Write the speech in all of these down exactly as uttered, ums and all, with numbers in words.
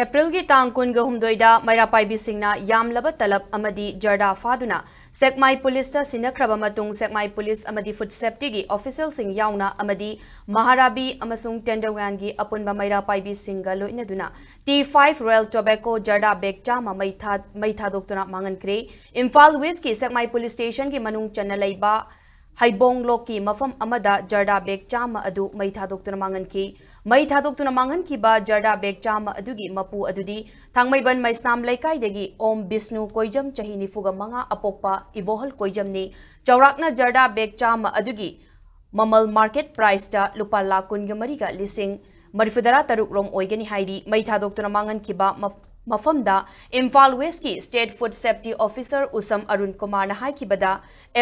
ꯑꯦꯄ꯭ꯔꯤꯜꯒꯤ ꯇꯥꯡ ꯀꯨꯟꯒ ꯍꯨꯝꯗꯣꯏꯗ ꯃꯩꯔꯥ ꯄꯥꯏꯕꯤꯁꯤꯡꯅ ꯌꯥꯝꯂꯕ ꯇꯂꯕ ꯑꯃꯗꯤ ꯖꯔꯗꯥ ꯐꯥꯗꯨꯅ ꯁꯦꯛꯃꯥꯏ ꯄꯨꯂꯤꯁꯇ ꯁꯤꯟꯅꯈ꯭ꯔꯕ ꯃꯇꯨꯡ, ꯁꯦꯛꯃꯥꯏ ꯄꯨꯂꯤꯁ ꯑꯃꯗꯤ ꯐꯨꯗ ꯁꯦꯐꯇꯤꯒꯤ ꯑꯣꯐꯤꯁꯤꯌꯦꯜꯁꯤꯡ ꯌꯥꯎꯅ ꯑꯃꯗꯤ ꯃꯍꯥꯔꯥꯕꯤ ꯑꯃꯁꯨꯡ ꯇꯦꯟꯗꯧꯌꯥꯟꯒꯤ ꯑꯄꯨꯟꯕ ꯃꯩꯔꯥ ꯄꯥꯏꯕꯤꯁꯤꯡꯒ ꯂꯣꯏꯅꯗꯨꯅ T five Royal Tobacco ꯖꯔꯗꯥ ꯕꯦꯒ ꯆꯥꯝꯃ ꯃꯩ ꯊꯥ-, ꯃꯩ ꯊꯥꯗꯣꯛꯇꯨꯅ ꯃꯥꯡꯍꯟꯈ꯭ꯔꯦ꯫ ꯏꯝꯐꯥꯜ ꯋꯦꯁꯀꯤ ꯁꯦꯛꯃꯥꯏ ꯄꯨꯂꯤꯁ ꯁ꯭ꯇꯦꯁꯟꯒꯤ ꯃꯅꯨꯡ ꯆꯟꯅ ꯂꯩꯕ ꯍꯩꯕꯣꯡ ꯂꯣꯛꯀꯤ ꯃꯐꯝ ꯑꯃꯗ ꯖꯔꯗꯥ ꯕꯦꯒ ꯆꯥꯝꯃ ꯑꯗꯨ ꯃꯩ ꯊꯥꯗꯣꯛꯇꯨꯅ ꯃꯥꯡꯍꯟꯈꯤ꯫ ꯃꯩ ꯊꯥꯗꯣꯛꯇꯨꯅ ꯃꯥꯡꯍꯟꯈꯤꯕ ꯖꯔꯗꯥ ꯕꯦꯒ ꯆꯥꯝꯃ ꯑꯗꯨꯒꯤ ꯃꯄꯨ ꯑꯗꯨꯗꯤ ꯊꯥꯡꯃꯩꯕꯟ ꯃꯩꯁꯅꯥꯝ ꯂꯩꯀꯥꯏꯗꯒꯤ ꯑꯣꯝ ꯕꯤꯁꯅꯨ ꯀꯣꯏꯖꯝ, ꯆꯍꯤ ꯅꯤꯐꯨꯒ ꯃꯉꯥ, ꯑꯄꯣꯛꯄ ꯏꯕꯣꯍꯜ ꯀꯣꯏꯖꯝꯅꯤ꯫ ꯆꯥꯎꯔꯥꯛꯅ ꯖꯔꯗꯥ ꯕꯦꯒ ꯆꯥꯝꯃ ꯑꯗꯨꯒꯤ ꯃꯃꯜ ꯃꯥꯔꯀꯦꯠ ꯄ꯭ꯔꯥꯏꯁꯇ ꯂꯨꯄꯥ ꯂꯥꯈ ꯀꯨꯟꯒ ꯃꯔꯤꯒ ꯂꯤꯁꯤꯡ ꯃꯔꯤꯐꯨꯇꯔꯥ ꯇꯔꯨꯛ ꯔꯣꯝ ꯑꯣꯏꯒꯅꯤ ꯍꯥꯏꯔꯤ꯫ ꯃꯩ ꯊꯥꯗꯣꯛꯇꯨꯅ ꯃꯥꯡꯍꯟꯈꯤꯕ ꯃꯐ-, ꯃꯐꯝꯗ ꯏꯝꯐꯥꯜ ꯋꯦꯁꯀꯤ ꯁ꯭ꯇꯦꯠ ꯐꯨꯗ ꯁꯦꯐꯇꯤ ꯑꯣꯐꯤꯁꯔ ꯎꯁꯝ ꯑꯔꯨꯟ ꯀꯨꯃꯥꯔꯅ ꯍꯥꯏꯈꯤꯕꯗ,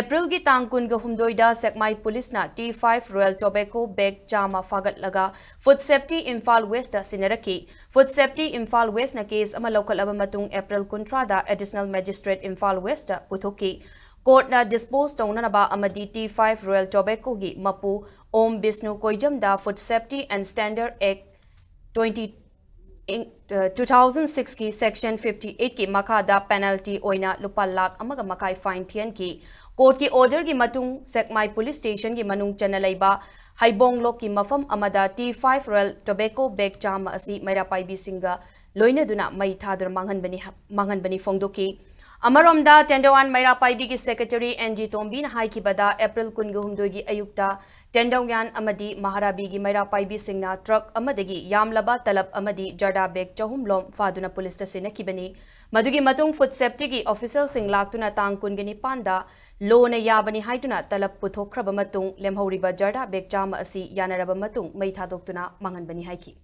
ꯑꯦꯄ꯭ꯔꯤꯜꯒꯤ ꯇꯥꯡ ꯀꯨꯟꯒ ꯍꯨꯝꯗꯣꯏꯗ ꯁꯦꯛꯃꯥꯏ ꯄꯨꯂꯤꯁꯅ T five Royal Tobacco bag ꯆꯥꯝꯃ ꯐꯥꯒꯠꯂꯒ ꯐꯨꯗ ꯁꯦꯐꯇꯤ ꯏꯝꯐꯥꯜ ꯋꯦꯁꯇ ꯁꯤꯟꯅꯔꯛꯈꯤ꯫ ꯐꯨꯗ ꯁꯦꯐꯇꯤ ꯏꯝꯐꯥꯜ ꯋꯦꯁꯅ ꯀꯦꯁ ꯑꯃ ꯂꯧꯈꯠꯂꯕ ꯃꯇꯨꯡ ꯑꯦꯄ꯭ꯔꯤꯜ ꯀꯨꯟꯊ꯭ꯔꯥꯗ ꯑꯦꯗꯤꯁꯅꯦꯜ ꯃꯦꯖꯤꯁꯇ꯭ꯔꯦꯠ ꯏꯝꯐꯥꯜ ꯋꯦꯁꯇ ꯄꯨꯊꯣꯛꯈꯤ꯫ ꯀꯣꯔꯠꯅ ꯗꯤꯁꯄꯣꯖ ꯇꯧꯅꯅꯕ ꯑꯃꯗꯤ T five Royal Tobaccoꯒꯤ ꯃꯄꯨ ꯑꯣꯝ Bishnu ꯀꯣꯏꯖꯝꯗ Food Safety and Standard Act twenty, ꯏꯪ-, ꯑ, two thousand sixꯀꯤ section fifty eightꯀꯤ ꯃꯈꯥꯗ ꯄꯦꯅꯥꯜꯇꯤ ꯑꯣꯏꯅ ꯂꯨꯄꯥ ꯂꯥꯈ ꯑꯃꯒ ꯃꯈꯥꯏ ꯐꯥꯏꯟ ꯊꯤꯍꯟꯈꯤ꯫ ꯀꯣꯔꯠꯀꯤ ꯑꯣꯔꯗꯔꯒꯤ ꯃꯇꯨꯡ ꯁꯦꯛꯃꯥꯏ ꯄꯨꯂꯤꯁ ꯁ꯭ꯇꯦꯁꯟꯒꯤ ꯃꯅꯨꯡ ꯆꯟꯅ ꯂꯩꯕ ꯍꯩꯕꯣꯡ ꯂꯣꯛꯀꯤ ꯃꯐꯝ ꯑꯃꯗ T five Royal Tobacco bag ꯆꯥꯝꯃ ꯑꯁꯤ ꯃꯩꯔꯥ ꯄꯥꯏꯕꯤꯁꯤꯡꯒ ꯂꯣꯏꯅꯗꯨꯅ ꯃꯩ ꯊꯥꯗꯨꯅ ꯃꯥꯡꯍꯟꯕꯅꯤ, ꯃꯥꯡꯍꯟꯕꯅꯤ ꯐꯣꯡꯗꯣꯛꯈꯤ꯫ ꯑꯃꯔꯣꯝꯗ, ꯇꯦꯟꯗꯧꯌꯥꯟ ꯃꯩꯔꯥ ꯄꯥꯏꯕꯤꯒꯤ ꯁꯦꯀ꯭ꯔꯦꯇꯔꯤ ꯑꯦꯟ ꯖꯤ ꯇꯣꯝꯕꯤꯅ ꯍꯥꯏꯈꯤꯕꯗ, ꯑꯦꯄ꯭ꯔꯤꯜ ꯀꯨꯟꯒ ꯍꯨꯝꯗꯣꯏꯒꯤ ꯑꯌꯨꯛꯇ ꯇꯦꯟꯗꯧꯌꯥꯟ ꯑꯃꯗꯤ ꯃꯍꯥꯔꯥꯕꯤꯒꯤ ꯃꯩꯔꯥ ꯄꯥꯏꯕꯤꯁꯤꯡꯅ ꯇ꯭ꯔꯛ ꯑꯃꯗꯒꯤ ꯌꯥꯝꯂꯕ ꯇꯂꯕ ꯑꯃꯗꯤ ꯖꯔꯗꯥ ꯕꯦꯒ ꯆꯍꯨꯝ ꯂꯣꯝ ꯐꯥꯗꯨꯅ ꯄꯨꯂꯤꯁꯇ ꯁꯤꯟꯅꯈꯤꯕꯅꯤ꯫ ꯃꯗꯨꯒꯤ ꯃꯇꯨꯡ ꯐꯨꯗ ꯁꯦꯐꯇꯤꯒꯤ ꯑꯣꯐꯤꯁꯤꯌꯦꯜꯁꯤꯡ ꯂꯥꯛꯇꯨꯅ ꯇꯥꯡ ꯀꯨꯟꯒ ꯅꯤꯄꯥꯟꯗ ꯂꯣꯅ ꯌꯥꯕꯅꯤ ꯍꯥꯏꯗꯨꯅ ꯇꯂꯕ ꯄꯨꯊꯣꯛꯈ꯭ꯔꯕ ꯃꯇꯨꯡ, ꯂꯦꯝꯍꯧꯔꯤꯕ ꯖꯔꯗꯥ ꯕꯦꯒ ꯆꯥꯝꯃ ꯑꯁꯤ ꯌꯥꯅꯔꯕ ꯃꯇꯨꯡ ꯃꯩ ꯊꯥꯗꯣꯛꯇꯨꯅ ꯃꯥꯡꯍꯟꯕꯅꯤ ꯍꯥꯏꯈꯤ꯫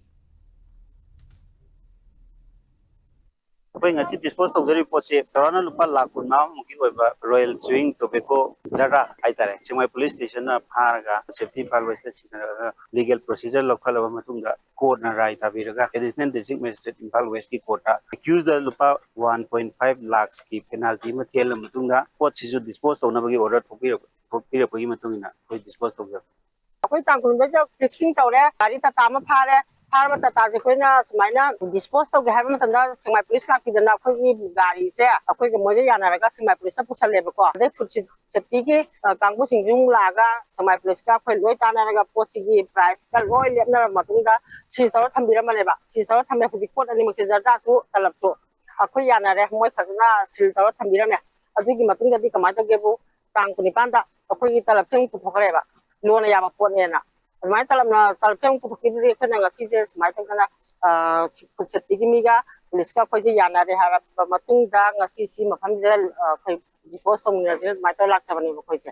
ꯑꯩꯈꯣꯏ ꯉꯁꯤ ꯗꯤꯁꯄꯣꯖ ꯇꯧꯖꯔꯤꯕ ꯄꯣꯠꯁꯦ ꯆꯥꯎꯔꯥꯛꯅ ꯂꯨꯄꯥ ꯂꯥꯈ ꯀꯨꯟ ꯃꯉꯥꯃꯨꯛꯀꯤ ꯑꯣꯏꯕ ꯔꯣꯌꯦꯜ ꯆ꯭ꯌꯨꯋꯤꯡ ꯇꯣꯕꯦꯀꯣ ꯖꯔꯗꯥ ꯍꯥꯏꯇꯥꯔꯦ, ꯁꯦꯛꯃꯥꯏ ꯄꯨꯂꯤꯁ ꯁ꯭ꯇꯦꯁꯟꯅ ꯐꯥꯔꯒ ꯁꯦꯐꯇꯤ ꯏꯝꯐꯥꯜ ꯋꯦꯁꯇ ꯁꯤꯟꯅꯔꯒ ꯂꯤꯒꯦꯜ ꯄ꯭ꯔꯣꯁꯤꯖꯔ ꯂꯧꯈꯠꯂꯕ ꯃꯇꯨꯡꯗ ꯀꯣꯔꯠꯅ ꯔꯥꯏ ꯇꯥꯕꯤꯔꯒ ꯑꯦꯗꯤꯁꯅꯦꯜ ꯗꯤꯁꯇ꯭ꯔꯤꯛ ꯃꯦꯖꯤꯁꯇ꯭ꯔꯦꯠ ꯏꯝꯐꯥꯜ ꯋꯦꯁꯀꯤ ꯀꯣꯔꯠꯇ ꯑꯦꯀ꯭ꯌꯨꯁꯗ ꯂꯨꯄꯥ ꯋꯥꯟ ꯄꯣꯏꯟ ꯐꯥꯏꯚ ꯂꯥꯈꯀꯤ ꯄꯦꯅꯥꯜꯇꯤ ꯑꯃ ꯊꯤꯍꯜꯂꯕ ꯃꯇꯨꯡꯗ ꯄꯣꯠꯁꯤꯁꯨ ꯗꯤꯁꯄꯣꯖ ꯇꯧꯅꯕꯒꯤ ꯑꯣꯔꯗꯔ ꯊꯣꯛꯄꯤꯔꯛꯄ, ꯊꯣꯛꯄꯤꯔꯛꯄꯒꯤ ꯃꯇꯨꯡ ꯏꯟꯅ ꯑꯩꯈꯣꯏ ꯗꯤꯁꯄꯣꯖ ꯇꯧꯖꯕꯅꯤ꯫ ꯑꯩꯈꯣꯏ ꯇꯥꯡ ꯀꯨꯟꯗ ꯐ꯭ꯔꯤꯁꯀꯤꯡ ꯇꯧꯔꯦ, ꯒꯥꯔꯤ ꯇꯥꯇꯥ ꯑꯃ ꯐꯥꯔꯦ, ꯐꯥꯔꯕ ꯇꯥꯇꯥꯁꯦ ꯑꯩꯈꯣꯏꯅ ꯁꯨꯃꯥꯏꯅ dispose ꯇꯧꯒꯦ ꯍꯥꯏꯕ ꯃꯇꯝꯗ ꯁꯦꯛꯃꯥꯏ ꯄꯨꯂꯤꯁ ꯂꯥꯛꯄꯤꯗꯅ ꯑꯩꯈꯣꯏꯒꯤ ꯒꯥꯔꯤꯁꯦ ꯑꯩꯈꯣꯏꯒ ꯃꯣꯏꯒ ꯌꯥꯅꯔꯒ ꯁꯦꯛꯃꯥꯏ ꯄꯨꯂꯤꯁꯇ ꯄꯨꯁꯜꯂꯦꯕꯀꯣ꯫ ꯑꯗꯩ ꯐꯨꯗ ꯁꯦꯞꯇꯤꯒꯤ ꯀꯥꯡꯕꯨꯁꯤꯡꯁꯨ ꯑꯃꯨꯛ ꯂꯥꯛꯑꯒ ꯁꯦꯛꯃꯥꯏ ꯄꯨꯂꯤꯁꯀ ꯑꯩꯈꯣꯏ ꯂꯣꯏ ꯇꯥꯟꯅꯔꯒ ꯄꯣꯠꯁꯤꯒꯤ price ꯀ ꯂꯣꯏ ꯂꯦꯞꯅꯔꯕ ꯃꯇꯨꯡꯗ seize ꯇꯧꯔ ꯊꯝꯕꯤꯔꯝꯕꯅꯦꯕ꯫ Seize ꯇꯧꯔ ꯊꯝꯃꯦ꯫ ꯍꯧꯖꯤꯛ ꯄꯣꯠ ꯑꯅꯤꯃꯛꯁꯦ, ꯖꯔꯗꯥꯁꯨ ꯇꯂꯞꯁꯨ ꯑꯩꯈꯣꯏ ꯌꯥꯅꯔꯦ, ꯃꯣꯏ ꯐꯖꯅ seal ꯇꯧꯔ ꯊꯝꯕꯤꯔꯝꯃꯦ꯫ ꯑꯗꯨꯒꯤ ꯃꯇꯨꯡꯗꯗꯤ ꯀꯃꯥꯏꯅ ꯇꯧꯒꯦꯕꯨ, ꯇꯥꯡ ꯀꯨꯟꯅꯤꯄꯥꯟꯗ ꯑꯩꯈꯣꯏꯒꯤ ꯇꯂꯞꯁꯦ ꯑꯃꯨꯛ ꯄꯨꯊꯣꯛꯈ꯭ꯔꯦꯕ, ꯂꯣꯟꯅ ꯌꯥꯕ ꯄꯣꯠꯅꯦꯅ꯫ ꯑꯗꯨꯃꯥꯏꯅ ꯇꯂꯞꯅ, ꯇꯂꯞꯁꯦ ꯑꯃꯨꯛ ꯄꯨꯊꯣꯛꯈꯤꯕꯗꯒꯤ ꯑꯩꯈꯣꯏꯅ ꯉꯁꯤꯁꯦ ꯁꯨꯃꯥꯏꯅ ꯇꯧꯗꯅ, ꯑ, ꯁꯤ-, ꯐꯨꯗ ꯁꯦꯞꯇꯤꯒꯤ ꯃꯤꯒ ꯄꯨꯂꯤꯁꯀ ꯑꯩꯈꯣꯏꯁꯦ ꯌꯥꯅꯔꯦ ꯍꯥꯏꯔꯕ ꯃꯇꯨꯡꯗ ꯉꯁꯤ ꯁꯤ ꯃꯐꯝꯁꯤꯗ, ꯑ, ꯑꯩꯈꯣꯏ dispose ꯇꯧꯃꯤꯟꯅꯁꯦꯅ ꯑꯗꯨꯃꯥꯏꯅ ꯇꯧꯔ ꯂꯥꯛꯆꯕꯅꯦꯕ ꯑꯩꯈꯣꯏꯁꯦ꯫